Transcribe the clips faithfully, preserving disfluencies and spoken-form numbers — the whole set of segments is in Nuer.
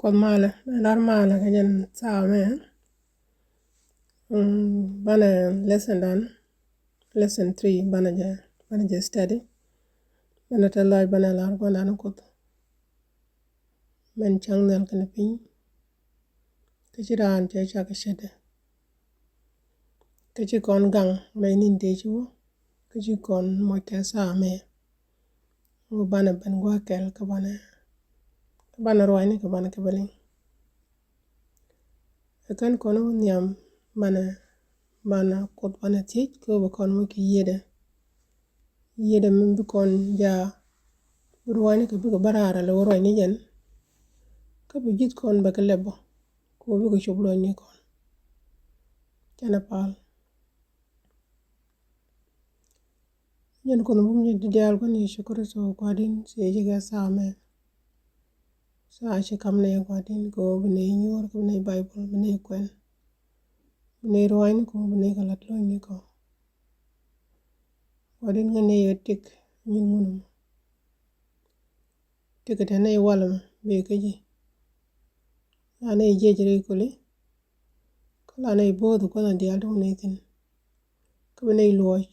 Kuoth malɛ, mɛ lar malɛ kɛ jɛn thaamɛ. Banɛ lesson dan, lesson three banɛ jɛ, banɛ jɛ study. Banɛ te lɔc, banɛ lar Gua̱ndan Kuoth. Mɛn cäŋ nhial kɛnɛ piny, kä ci raan cɛ cak cɛtdɛ, kä ci kɔn gaŋ rɛy ni̱n tëë ci wä, kä ci kɔn moc kɛ thaamɛ. Wä banɛ ben gua̱a̱th kɛl kä banɛ, kä banɛ ruacni kä banɛ kɛ bä liŋ. Ɛ kɛn kɔn wä nhiam banɛ, banɛ Kuoth banɛ thiec kä bɛ kɔn wä kɛ yiëëdɛ. Yiëëdɛ mi bi kɔn ja ruacni kɛ bikɛ bä raar alɛ wä ruacni jɛn. Kä bi ji̱th kɔn bɛ kɛ lɛp bä kä bikɛ cop ruacni kɔn. Canɛ pal. Jɛn Kuoth bum jɛn ti diaal Gua̱n Yecu Kritho Gua̱din, thiecä kɛ thaamɛ. Thaa ci kam nɛy Gua̱din kɛ ɣöö bi nɛy nyuɔr, kɛ bi nɛy Baibol, bi nɛy kuɛn, bi nɛy ruacni kɛ ɣöö bi nɛy kɛ lat lo̱cni kɛ ɣöö Gua̱din ŋäc nɛy ɣä tik nyin ŋun mɔ. Tik kɛ te nɛy wal mɛ bee kä ji̱. La nɛy jiɛc rɛy koli, kä la nɛy bo̱o̱th Kuoth diaal ti wä nɛy thi̱n. Kä bi nɛy luɔc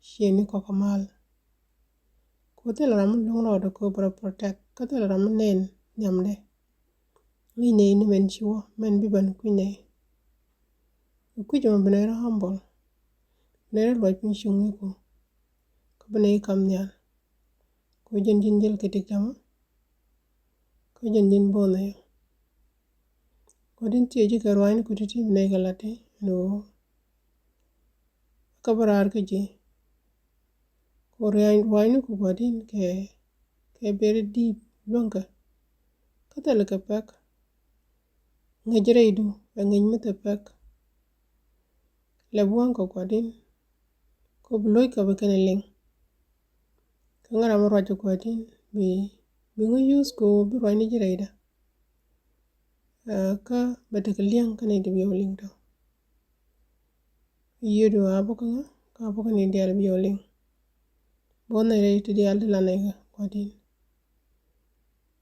ciëŋni kɔk kɛ mal. Kɛ ɣöö thilɛ ram mi luäŋ rɔɔdɛ kɛ ɣöö bɛ rɔ protect, kä thilɛ ram mi nɛn nhiamdɛ. Ŋäc nɛy ni mɛn ci wä, mɛn bi ben kui̱c nɛy. Kɛ kui̱c ɛmɔ bi nɛy rɔ humble, bi nɛy rɔ luɔc piny cuŋni ku, kä bi nɛy kam nhial. Kɛ ɣöö jɛn ji̱n jäl kɛ tik täämɛ, kä jɛn ji̱n bo̱o̱th nɛy. Gua̱din thiecä kɛ ruacni ku ti̱ti̱ bi nɛy kɛ lat ti ɛn ɣöö kä bä raar kä ji̱. Kɛ ɣöö ruacni ku Gua̱din kɛ, kɛ very deep luäŋkä. Kä thilɛ kɛ pɛk. Ŋäc rɛydu ɛ ŋäc mi thil pɛk. Lɛp waŋ kɛ Gua̱din kɛ ɣöö bi lo̱ckɛ bi kɛn ɛ liŋ. Kä ŋäc ram mi ruac kɛ Gua̱din bi, bi ŋäc use kɛ ɣöö bi ruacni ji̱ rɛydä. Kä bɛ tekɛ li̱eŋ kä nɛy ti bi ɣä liŋ tɔ. Yiëëdu a bä kä ŋä, kä a bä kä nɛy diaal bi ɣä liŋ. Bo̱o̱th nɛy rɛy ti diaal ti la nɛy kä Gua̱din.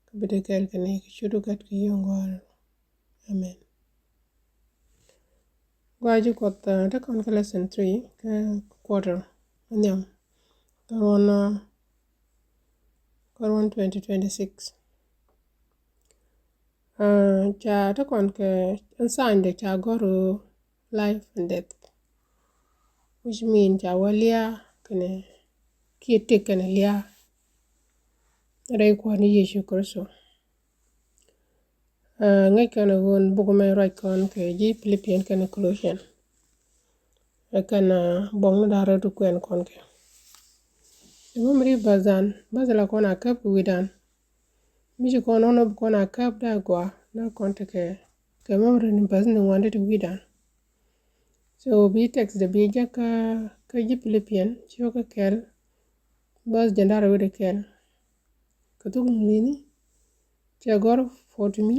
Kä bi te kɛɛl kɛ nɛy kɛ ciötdu kɛt kɛ yio̱o̱ŋ gɔ̱a̱r. Amen. Gua̱a̱ ji̱ Kuɔth, te kɔn kä lesson three kä quarter nhiam kä ruɔn, kä ruɔn twenty twenty-six. Ca te kɔn kɛ ɛn sign de ca gɔ̱r ɣöö life and death, which mean ca wä lia̱a̱ kɛnɛ kiɛ tëk kɛnɛ lia̱a̱ rɛy Kua̱r ni Yecu Kritho. Ŋäc kɛn ɛ ɣöö buk mɛ ruac kɔn kɛ ji̱ Philippian kɛnɛ Colossian. Ɛ kɛn buɔ̱kni da̱ŋ rɛw ti kuɛn kɔn kɛ. Ɛ mɛmri bäthdan, bäth la kɔn a käp kɛ wi̱dan. Mi ci kɔn ɣän ɔ bi kɔn a käp da̱a̱ gɔaa, da̱a̱ kɔn tekɛ, kɛ mɛmri ni bäth ni ŋuan ti te wi̱dan. So bi text de bi jɛ kä, kä ji̱ Philippian, ci ɣä kä kɛl, bäth jɛn da̱ŋ rɛw wi̱dɛ kɛl. Kɛ thuk Ŋulini, cɛ gɔ̱r, for to me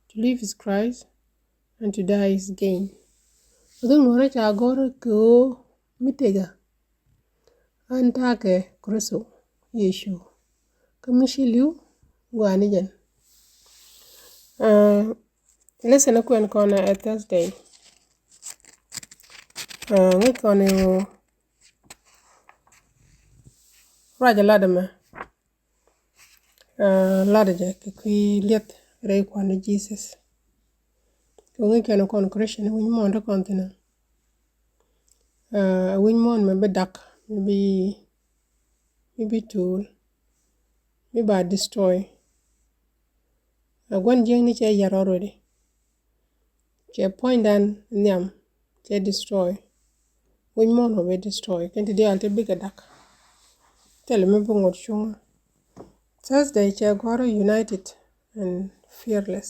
to live is Christ and to die is gain. Kɛ thuk Nuɔ̱rä ca gɔ̱r kɛ ɣöö mi tekɛ ɣän ta̱a̱ kɛ Kritho Yecu. Kä mi ci li̱w gua̱a̱ni jɛn. Lesson kuɛn kɔn ɛ Thursday. Ŋäc kɔn ɛ ɣöö ruac ɛ lat ɛmɛ. Latdä jɛ kɛ kui̱ li̱eth rɛy Kua̱r ni Jesus. Kɛ ŋäc kɛn kɔn Christian wi̱ny muɔ̱ɔ̱n te kɔn thi̱n ɛ wi̱ny muɔ̱ɔ̱n mɛ bi dak, mɛ bi, mɛ bi tuul, mɛ ba destroy. Ɛ gua̱n jiäkni cɛ yar already. Cɛ puɔ̱nydan nhiam, cɛ destroy. Wi̱ny muɔ̱ɔ̱n mɛ bi destroy. Kɛn ti diaal ti bikɛ dak. Thilɛ mi bi ŋot cuŋä. Thursday cɛ gɔ̱rä united and fearless.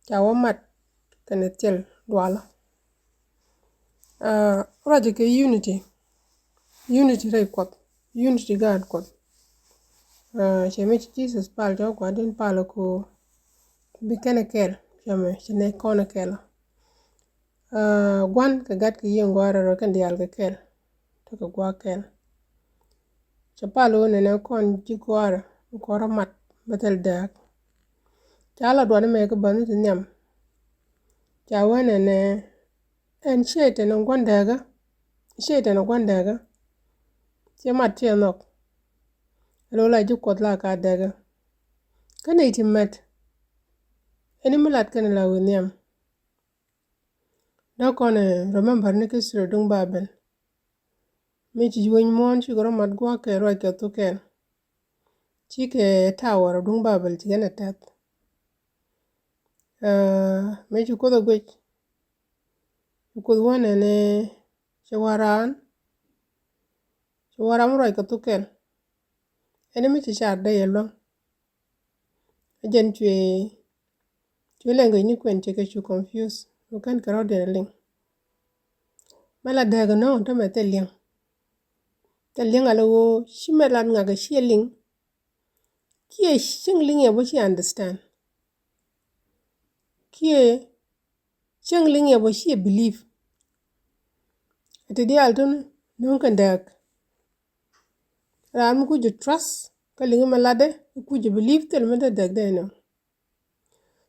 Ca wä mat kɛnɛ thil dualä. Ruacɛ kɛ unity. Unity rɛy Kuɔth. Unity gaat Kuɔth. Cɛ mi ci Jesus pal, cɛ wä Gua̱di̱n pal ko bi kɛnɛ kɛl. Cɛ mɛ ci nɛ kɔnɛ kɛl. Gua̱n kɛ gat kɛ yiëë ŋuarɛ rɔ kɛn diaal kɛ kɛl. Tekɛ gua̱a̱ kɛl. Cɛ pal wä nɛnɛ kɔn ji̱ gua̱a̱rɛ kɔn rɔ mat bä thil dääk. Ca la duɔt mɛ kä bäni ti nhiam. Ca wee nɛnɛ ɛn ciɛ tɛn gua̱n dɛɛkä. Ciɛ tɛn gua̱n dɛɛkä. Ciɛ mat ciɛ nhɔk. Ɛn wä la ji̱ Kuɔth la ka dɛɛkä. Kä nɛy ti mɛt. Ɛn mi lat kɛn la wi̱i̱ nhiam. Dɔ̱k kɔn ɛ remember ni history duŋ Babel. Mi ci weny muɔ̱ɔ̱n cikɛ rɔ mat gua̱a̱k kɛ ruac kɛ thuk kɛn. Cikɛ tower duŋ Babel cikɛ nɛ tɛth. Aa, mi ci Kuoth ɛ guic. Ci Kuoth wä nɛnɛ ci waran. Ci waran mi ruac kɛ thuk kɛn. Ɛn mi ci car dee yɛ luäŋ. Ɛ jɛn cuɛ, cuɛ language ni kuɛn cɛ kɛ cu confuse. Mɛ kɛn kɛ rɔ̱diɛn liŋ. Mɛ la dääk nɔŋ tämɛ thil liŋ. Thil liŋ ala ɣöö ci mɛ lat ŋak ɛ ciɛ liŋ. Kiɛ cieŋ liŋ yɛ bä ci understand. Kiɛ cieŋ liŋ yɛ bä ciɛ believe. Ɛ ti diaal tun nöŋ kɛn dääk. Raan mi kuc jɛ trust kä liŋ mɛ latdɛ, mi kuc jɛ believe thil mi te dääk dee nöŋ.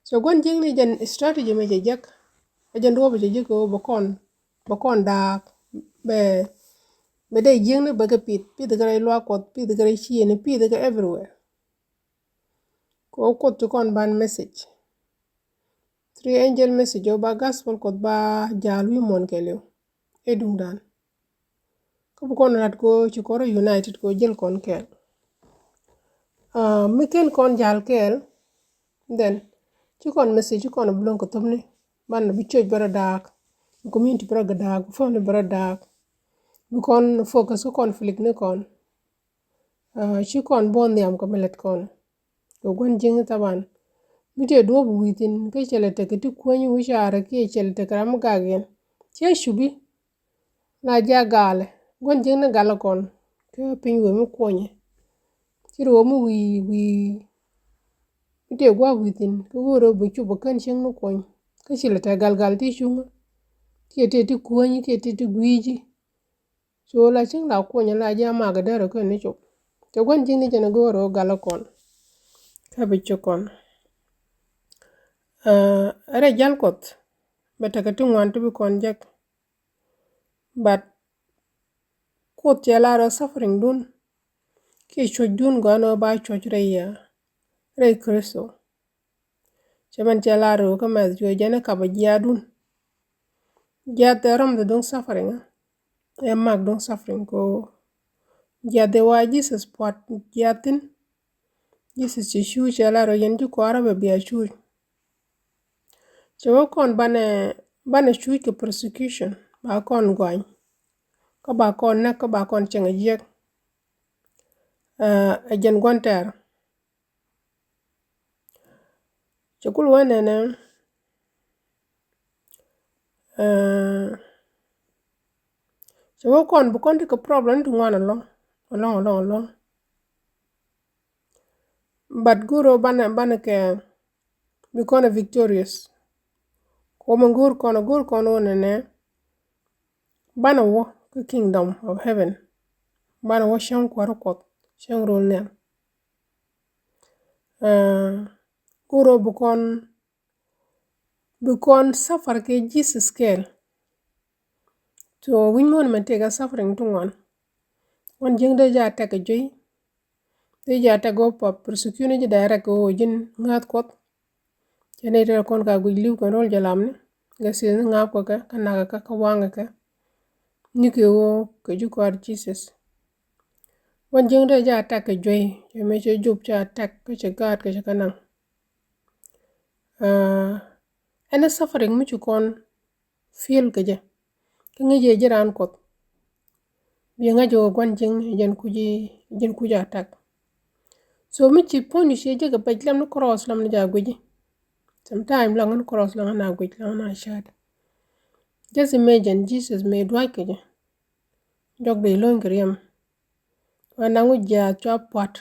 So gua̱n jiäkni jɛn strategy mɛ cɛ jek. Ɛ jɛn duɔ̱ɔ̱p cɛ jek kɛ ɣöö bɛ kɔn, bɛ kɔn daak, bɛ, bɛ dee jiäkni bɛ kɛ pith, pith kɛ rɛy luaak Kuɔth, pith kɛ rɛy ciëëni, pith kɛ everywhere. Kɛ ɣöö Kuoth ti kɔn ban message. Three angel message ɔ ba gospel Kuɔth ba jaal wi̱i̱ muɔ̱ɔ̱n kɛɛliw. Ɛ duŋdan. Kä bi kɔn lat kɛ ɣöö ci kɔn rɔ united kɛ ɣöö jäl kɔn kɛɛl. Aa, mi ken kɔn jaal kɛɛl, then ci kɔn message ci kɔn bi luäŋ kɛ thopni. Banɛ bi church bɛ rɔ daak. Bi community bɛ rɔ daak. Bi family bɛ rɔ daak. Bi kɔn focus kä conflict ni kɔn. Aa, ci kɔn buɔth nhiam kɛ mi lät kɔn. Kɛ gua̱n jiäkni thaban. Mi tëë duɔ̱ɔ̱p wi̱i̱ thi̱n kä cɛ lɛ tekɛ ti kuäny wi̱c caarɛ kiɛ cɛ lɛ tekɛ ram mi gak yɛn. Cɛ cupi. La ji̱ a galɛ. Gua̱n jiäkni galɛ kɔn. Kä piny wee mi kuɔnyɛ. Ci rɔ wee mi wi̱i̱ wi̱i̱. Mi tëë gua̱a̱p wi̱i̱ thi̱n. Kä wee rɔ bi cup ɛ kän cieŋni kuɔny. Kä ci lɛ tekɛ galgal ti cuŋä. Kiɛ tëë ti kuäny kiɛ tëë ti gui̱i̱ci. So la cieŋ la kuɔnyɛ la ji̱ a mak a dee rɔ kɛ ni cop. Cɛ gua̱n ji̱ ni jɛn a go̱o̱r ɣöö gal a kɔn. Kä bi ci kɔn. Aa, rɛy jal Kuɔth bɛ tekɛ ti ŋuan ti bi kɔn jek. But Kuoth cɛ la rɔ suffering dun. Kiɛ cuɔ̱c dun gɔaa ni ɣöö ba cuɔ̱c rɛy, aa, rɛy Kritho. Cɛ mɛn cɛ lar ɣöö kä mɛth cuɛ jɛn i̱ kapɛ jiaatdun. Jiaath ɛ ram the duŋ suffering, ɛ mak duŋ suffering ko. Jiaath ɛ wa Jesus puat jiaath thi̱n. Jesus cɛ cuuc cɛ lar ɣöö yɛn ji̱ kua̱rä bɛ bia cuuc. Cɛ wä kɔn banɛ, banɛ cuuc kɛ persecution ba kɔn gɔany. Kä ba kɔn näk kä ba kɔn cieŋ a jiäk. Ɛ, ɛ jɛn gua̱n tɛɛr. Cɛ kul wä nɛnɛ, eh, cɛ wä kɔn bi kɔn ti kɛ problem ti ŋuan alɔŋ, alɔŋ, alɔŋ, alɔŋ. But go̱o̱r ɣöö banɛ, banɛ kɛ bi kɔn ɛ victorious. Kɛ ɣöö mɛ go̱o̱r kɔn, go̱o̱r kɔn wä nɛnɛ. Banɛ wä kä kingdom of heaven. Banɛ wä cäŋ kuäärä Kuɔth, cäŋ rol nhial. Aa, go̱o̱r ɣöö bi kɔn, bi kɔn suffer kɛ Jesus kɛɛl. So wi̱c muɔ̱ɔ̱n mɛ tëëkɛ suffering ti ŋuan. Ɣän jiäkni dee jɛ attack kɛ juey. Dee jɛ attack kɛ ɣöö pa persecute ni ji̱ direct kɛ ɣöö ji̱n ŋääth Kuɔth. Cɛ nɛy tëë kɔn ka guic li̱w kɛn ro̱l jɛ lamni. Kɛ thieth ni ŋa̱a̱p kɛ kɛ, kä nak kɛ kɛ, kä waŋ kɛ kɛ. Ni kɛ ɣöö kɛ ji̱ kɔaar Jesus. Ɣän jiäkni dee jɛ attack kɛ juey, cɛ mëë cɛ jop cɛ attack, kä cɛ gaat, kä cɛ kɛ naŋ. Aa, ɛn ɛ suffering mi ci kɔn feel kɛ jɛ. Kä ŋäc jɛ ji̱ raan Kuɔth. Bi ŋa̱c jɛ ɣöö gua̱n jiäkni jɛn kuc, jɛn kuc attack. So mi ci puɔ̱ny ci jek kɛ pɛc, lam ni cross lam ni jɛ a guic. Sometime lam ni cross lam ni a guic, lam ni a cäät. Just imagine Jesus mëë dua̱c kɛ jɛ. Jɔk dee lo̱ny kɛ riɛm. Wa naŋ wi̱c jiaath cua pua̱t.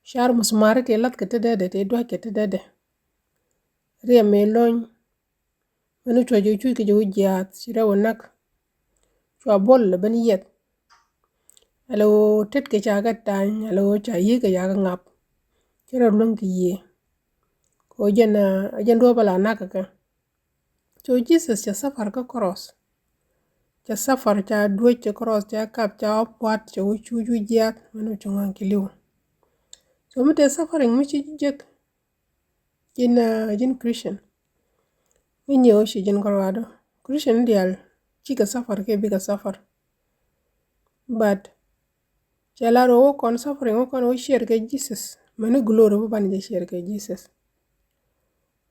Car musumari tëë la̱th kɛ tetdɛ, tëë dua̱c kɛ tetdɛ. Riɛm mëë lo̱ny. Mɛn cuɔ̱c jɛ cuc kɛ jɛ wi̱c jiaath, ci rɛw ɛ näk. Cua buɔl lɛ ben yiɛth. Ala ɣöö tet kɛ ca kɛ tany, ala ɣöö ca yiëë kɛ ca kɛ ŋap. Ci rɛw luäŋ kɛ yiëë. Bɛ jɛn, ɛ jɛn duɔ̱ɔ̱p ala nak kɛ kɛ. So Jesus cɛ suffer kä cross. Cɛ suffer, ca duec cɛ cross, ca kap, ca wä puat, cɛ wä cuc wä jiath, mɛn wä cɛ ŋɔaŋ ci li̱w. So mi tëë suffering mi ci jek, ji̱n, ɛ ji̱n Christian, mi nyiɛ wä ci ji̱n kärɔaadɔ. Christian diaal cikɛ suffer kiɛ bikɛ suffer. But cɛ lar wä wä kɔn suffering wä kɔn wä share kɛ Jesus, mɛni glory wä banɛ jɛ share kɛ Jesus.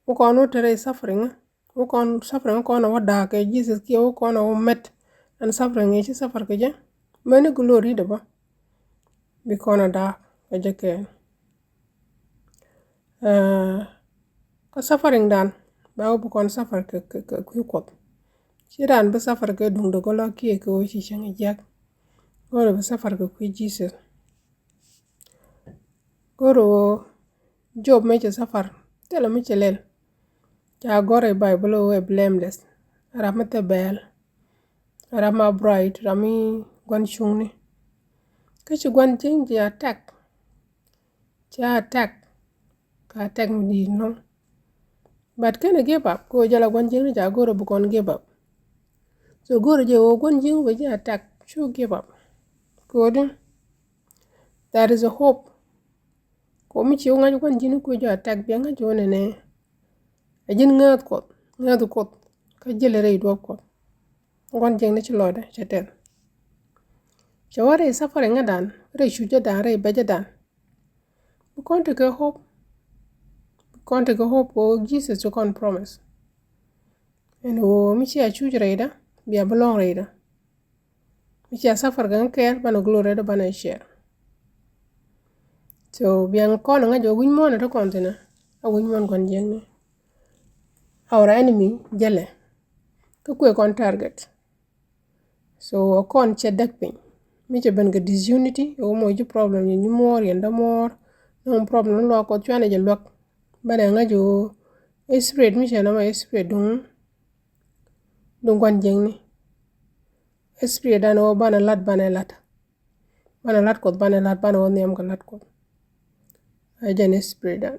Wä kɔn wä te rɛy suffering, wä kɔn suffering wä kɔn wä da̱a̱k kɛ Jesus kiɛ wä kɔn wä mɛt ɛn suffering ɛ ci suffer kɛ jɛ, mɛni glory dɛ bä bi kɔn a da̱a̱k kɛ jɛ kɛɛl. Kä suffering dan ba wä bi kɔn suffer kɛ, kɛ, kɛ kui̱ Kuɔth. Ci dan bi suffer kɛ duŋdɛ gɔlɔ kiɛ kɛ wä ci cäŋ jiäk. Go̱o̱rɛ bi suffer kɛ kui̱ Jesus. Go̱o̱rɛ wä Job mëë cɛ suffer thilɛ mi cɛ lɛl. Ca gɔ̱r ɛ Bible wä ɛ blameless. Ram mi thil bɛɛl. Ram mi upright, ram mi gua̱n cuŋni. Kä ci gua̱n jiäkni attack. Ca attack. Ka attack mi di̱i̱t nɔŋ. But kɛn ɛ give up kɛ wä jɛ la gua̱n jiäkni ca go̱o̱rɛ bi kɔn give up. So go̱o̱rɛ jɛ wä gua̱n jiäkni wä jɛ attack, cu give up. Kɛ wä di, there is a hope. Kɛ wä mi ci wä ŋa̱c gua̱n jiäkni kɛ wä jɛ attack, bia ŋa̱c wä nɛnɛ. Ɛ ji̱n ŋääth Kuɔth, ŋääth Kuɔth kä ji̱lɛ rɛy duɔ̱ɔ̱p Kuɔth. Gua̱n jiäkni ci lɔcdɛ cɛ tɛth. Cɛ wä rɛy suffering ŋädan, rɛy cucädan, rɛy bɛcädan. Bi kɔn tekɛ hope. Bi kɔn tekɛ hope kɛ wä Jesus ci kɔn promise. Ɛn wä mi cia cuc rɛydä, bia bi lɔŋ rɛydä. Mi cia suffer kɛ ŋä kɛɛl, banɛ glory rɛydä banɛ share. So bia kɔn ŋäc wä wi̱ny muɔ̱ɔ̱n ɛ te kɔn thi̱n ɛ, a wi̱ny muɔ̱ɔ̱n gua̱n jiäkni. Our enemy jälɛ. Kä kuɛ kɔn target. So ɛ kɔn cɛ däk piny. Mi cɛ ben kɛ disunity, ɛ wä mɔ ji̱ problem yɛ nyimuɔɔr, yɛn dämuɔɔr. Nɔŋ problem ni luak Kuɔth cuanɛ jɛ luäk. Banɛ ŋäc wä spirit mi cɛ nɔmɔ spirit duŋ, duŋ gua̱n jiäkni. Spirit dan wä banɛ lat, banɛ lat. Banɛ lat Kuɔth, banɛ lat, banɛ wä nhiam kɛ lat Kuɔth. Ɛ jɛn spirit dan.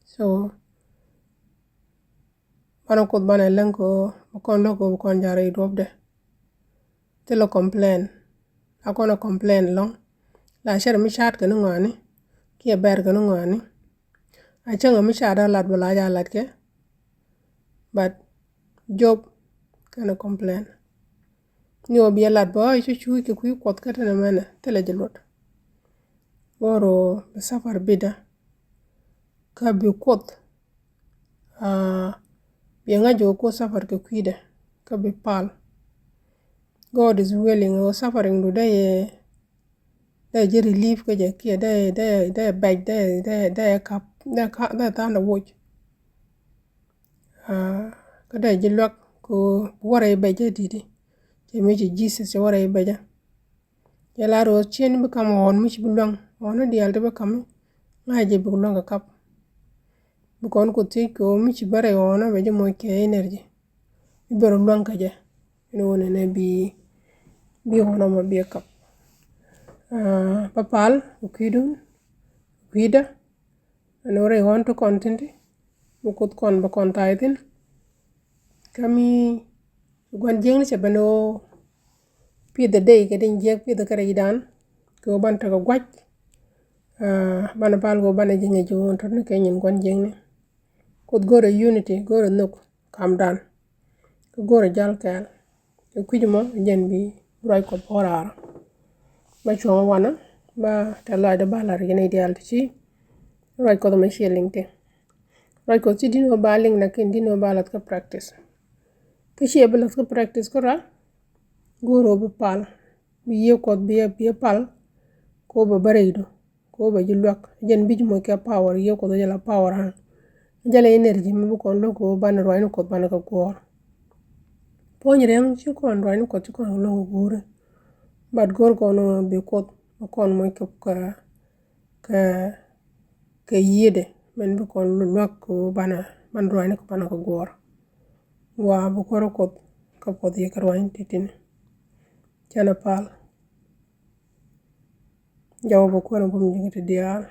So banɛ Kuoth banɛ läŋ kɛ ɣöö bi kɔn lo̱k kɛ ɣöö bi kɔn ja̱ rɛy duɔ̱pdɛ. Thilɛ complain. A kɔn a complain ɛlɔ̱ŋ. La cär mi ca̱a̱t kɛ ni ŋɔaani kiɛ bɛr kɛ ni ŋɔaani. A cäŋ a mi ca̱a̱t a lat bä la ja̱ lat kɛ. But Job kɛn a complain. Ni ɣöö biɛ lat bä ɣä i̱ cu cuuc kɛ kui̱ Kuɔth kä tɛn ɛmɛnɛ thilɛ jɛ luɔt. Go̱o̱r ɣöö bi suffer bidä. Kä bi Kuoth, aa, biɛ ŋa̱c ɣöö Kuoth suffer kɛ kui̱dɛ kä bi pal. God is willing ɣöö suffering du dee yɛ, dee ji̱ relief kä jɛ kiɛ dee, dee, dee bɛc, dee, dee, dee kap, dee kap, dee tha̱a̱n dee woc. Aa, kä dee ji̱ luäk kɛ ɣöö bi wä rɛy bɛcä di̱t i̱. Cɛ mi ci Jesus cɛ wä rɛy bɛcä. Cɛ lar ɣöö cien bi kam ɣɔn mi ci bi luäŋ, ɣɔn ni diaal ti bi kam i̱ ŋa̱c jɛ bi luäŋ kɛ kap. Bi kɔn Kuoth thiec kɛ ɣöö mi ci bä rɛy ɣɔn bɛ ji̱ moc kɛ energy. Bi bɛ rɔ luäŋ kä jɛ. Ɛn ɣöö nɛnɛ bi, bi ɣɔn ɔmɔ bi kap. Aa, bä pal kɛ kui̱dun, kui̱dä. Ɛn ɣöö rɛy ɣɔn ti kɔn thi̱n ti, mi Kuoth kɔn bä kɔn tha̱a̱c thi̱n. Kä mi gua̱n jiäkni cɛ ben ɣöö pith ɛ dee kɛ tin jiäk pith ɛ kɛ rɛydan. Kɛ ɣöö banɛ tekɛ gua̱c. Aa, banɛ pal kɛ ɣöö banɛ ji̱ ŋäc ɣöö tɔ̱tni kɛ nyin gua̱n jiäkni. Kuoth go̱o̱rɛ unity, go̱o̱rɛ nhök kamdan. Kɛ go̱o̱rɛ jal kɛɛl. Kɛ kui̱c mɔ jɛn bi ruac Kuɔth bä raar. Bä cuɔ̱ŋ wanɛ, bä tɛ lɔcdä bä la̱r yɛn i̱ diaal ti ci ruac Kuɔth mɛ ciɛ liŋ ti. Ruac Kuɔth ci di̱n wä ba liŋ, lakin di̱n wä ba lath kä practice. Kä ciɛ bi lath kä practice kä rua, go̱o̱r wä bi pal. Bi yiëë Kuɔth bi, bi pal. Kɛ wä bɛ bä rɛydu. Kɛ wä bɛ ji̱ luäk. Jɛn bi ji̱ moc kɛ power, yiëë Kuɔth jɛ la power an. Jɛ la energy mi bi kɔn lo̱k kɛ wä banɛ ruacni Kuɔth banɛ kɛ guɔ̱ɔ̱r. Puɔ̱ny riɛŋ ci kɔn ruacni Kuɔth ci kɔn kɛ lo̱k kɛ guuri. But go̱o̱r kɔn bi Kuɔth, bi kɔn moc kɛ, kɛ, kɛ, kɛ yiëëdɛ. Mɛn bi kɔn luäk kɛ wä banɛ, banɛ ruacni Kuɔth banɛ kɛ guɔ̱ɔ̱r. Gua bi kuäär Kuɔth, kä Kuɔth yɛ kɛ ruacni ti̱ti̱ni. Canɛ pal. Jɔw bä kuɛn bum ji̱ ti diaal.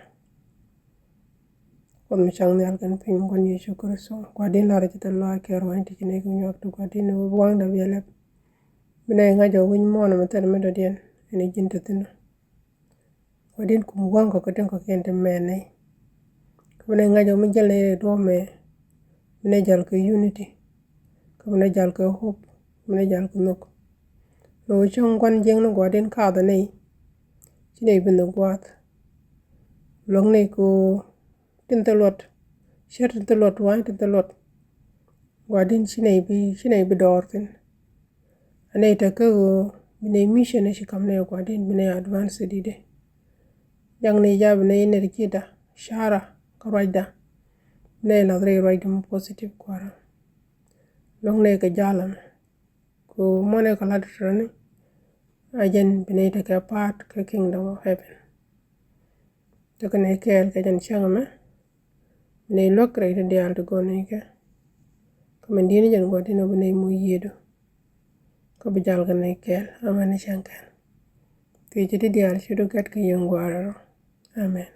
Kuoth mi cak nhial kɛnɛ piny, Gua̱n Yecu Kritho, Gua̱di̱n, la̱rä ji̱ thil lɔaac kɛ ruaacni ti ci nɛy kɛ nyuak ti Gua̱di̱n, ɛ wä bi waŋdɛ bi ɛ lɛp. Bi nɛy ŋa̱c ɛ wi̱c muɔ̱ɔ̱n ɛmɛ thil mi dɔ̱diɛn ɛn ɛ ji̱n te thi̱n ɔ. Gua̱di̱n, kum waŋ kɔ̱kiɛn tin kɔ̱kiɛn ti mɛn nɛy. Kä bi nɛy ŋa̱c ɛ mi jäl nɛy rɛy duɔ̱ɔ̱p ɛmɛ, bi nɛy jäl kɛ unity, kä bi nɛy jäl kɛ hope, bi nɛy jäl kɛ nhök. Lo̱ cäŋ gua̱n jiäkni, Gua̱di̱n, kathɛ nɛy, ci nɛy bi nhök gua̱a̱th. Luäk nɛy kɛ ɣöö tin thil luɔt, cär tin thil luɔt, wa̱a̱ny tin thil luɔt, Gua̱di̱n, ci nɛy bi, ci nɛy bi dɔɔr thi̱n. A nɛy tekɛ ɣöö bi nɛy mission ɛ ci ka̱m nɛy, Gua̱di̱n, bi nɛy advance di̱tdɛ. Jak nɛy, jakä bi nɛy energy da, cara, kä ruacda, bi nɛy la̱th rɛy ruacdɛ mi positive, Kua̱r. Luäk nɛy kɛ jal ɛmɛ, kɛ ɣöö muɔ̱nɛ kɛ la̱t rɔ̱ni, a jɛn bi nɛy tekɛ part kä kingdom of heaven. Tekɛ nɛy kɛɛl kɛ jɛn cäŋ ɛmɛ, bi nɛy luäk rɛy ti diaal ti go̱o̱r nɛy kɛ. Kä min di̱i̱t ni jɛn, Gua̱di̱n, ɔ bi nɛy moc yiëëdu, kä bi jäl kɛ nɛy kɛɛl amäni cäŋ kɛl. Thiecä ti diaal ci du gɛ̈t kɛ Yiëë in Gɔaa rɔ. Amen.